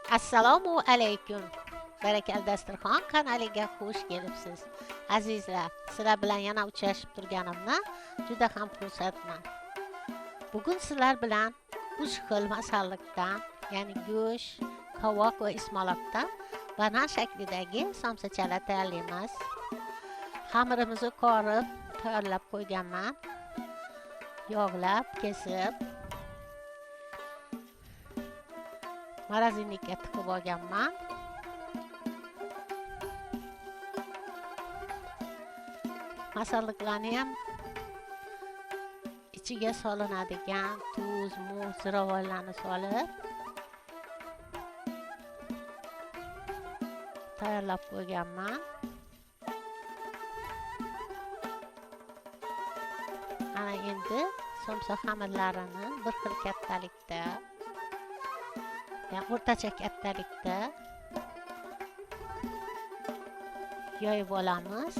Assalomu alaykum. Barakal dasturxon kanaliga xush kelibsiz. Azizlar, sizlar bilan yana uchrashib turganimdan juda ham xursandman. Bugun sizlar bilan 3 xil masalliqdan, ya'ni go'sht, qovoq va ismaloqdan banan shaklidagi somsachalar tayyorlaymiz. Xamirimizni qorib, tayyorlab qo'yganman. Yog'lab, kesib morozinnikka tiqib olganman. Masalliqlarni ham ichiga solinadigan tuz, muz, ziravorlarni solib tayyorlab qo'yganman. Ana endi somsa xamirlarini bir xil kattalikda, yani o'rtacha kattalikda yoyib olamiz.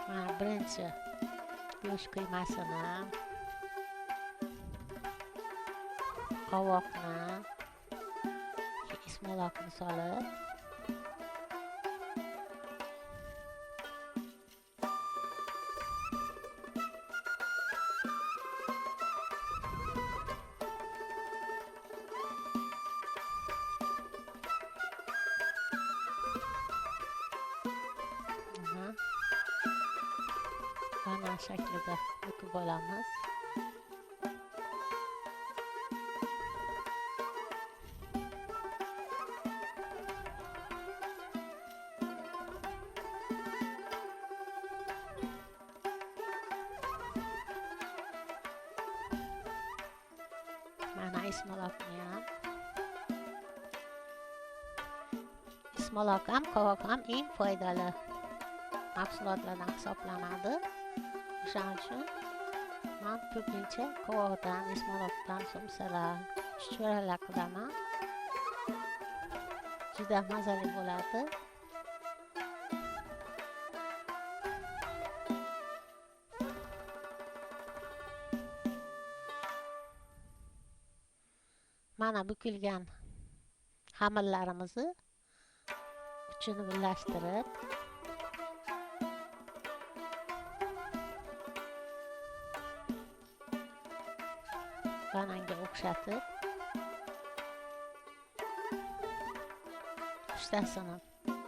Mana birinchi go'sht qiymasini, qovoqni, ismaloqni solib banan shaklida bukib olamiz. Mana ismaloqni ham. Ismaloq ham, qovoq ham eng foydali mahsulotlardan hisoblanadi. O'shaning uchun men ko'pincha qovoqdan, ismaloqdan somsalar, chuchvaralar qilaman. Juda mazali bo'ladi. Mana bukilgan xamirlarimizni uchini birlashtirib bananga o'xshatib uchtasini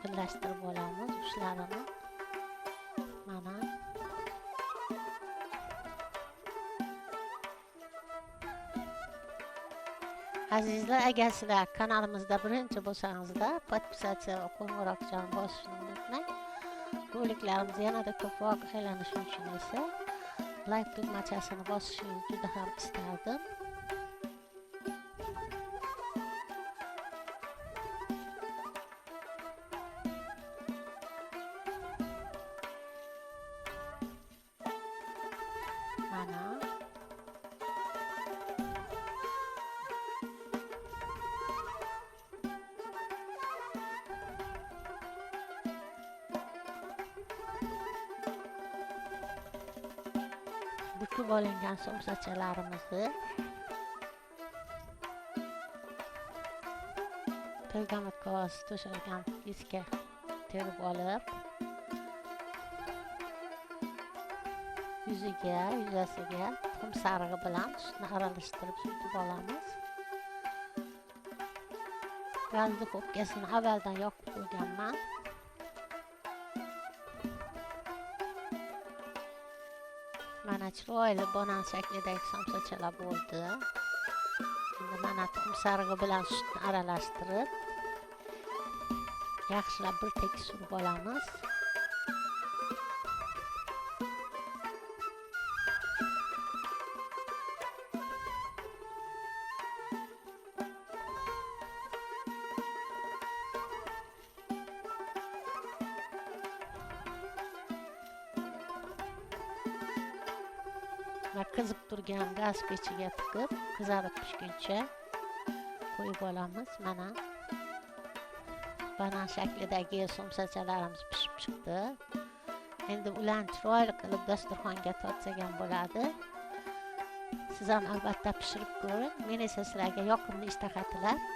birlashtirib olamiz, uchlarini. Mana azizlar, agar sizlar kanalimizda birinchi bo'lsangizda podpisatsiya va qo'ng'iroqchani bosishni unutmang. Roliklarimiz yanada ko'proq aylanishi uchun esa like tugmachasini bosishingizni juda ham istardim. Mana bukib olingan somsachalarimizni pergament qog'oz to'shalgan diskka terib olib, yuzasiga tuxum sarig'i bilan sutni aralashtirib surtib olamiz. Gaz duxovkasini avvaldan yoqib qo'yganman. Mana chiroyli banan shaklidagi somsachalar bo'ldi. Endi mana tuxum sarig'i bilan sutni aralashtirib yaxshilab bir tekis surib olamiz. Va qizib turgan gaz pechiga tiqib, qizarib pishguncha qo'yib olamiz. Mana Banan shaklidagi somsachalarimiz pishib chiqdi. Endi ularni chiroyli qilib dasturxonga tortsak ham bo'ladi. Siz ham albatta pishirib ko'ring. Men esa sizlarga yoqimli ishtaha tilab,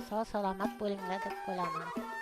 sog' salomat bo'linglar deb qolaman.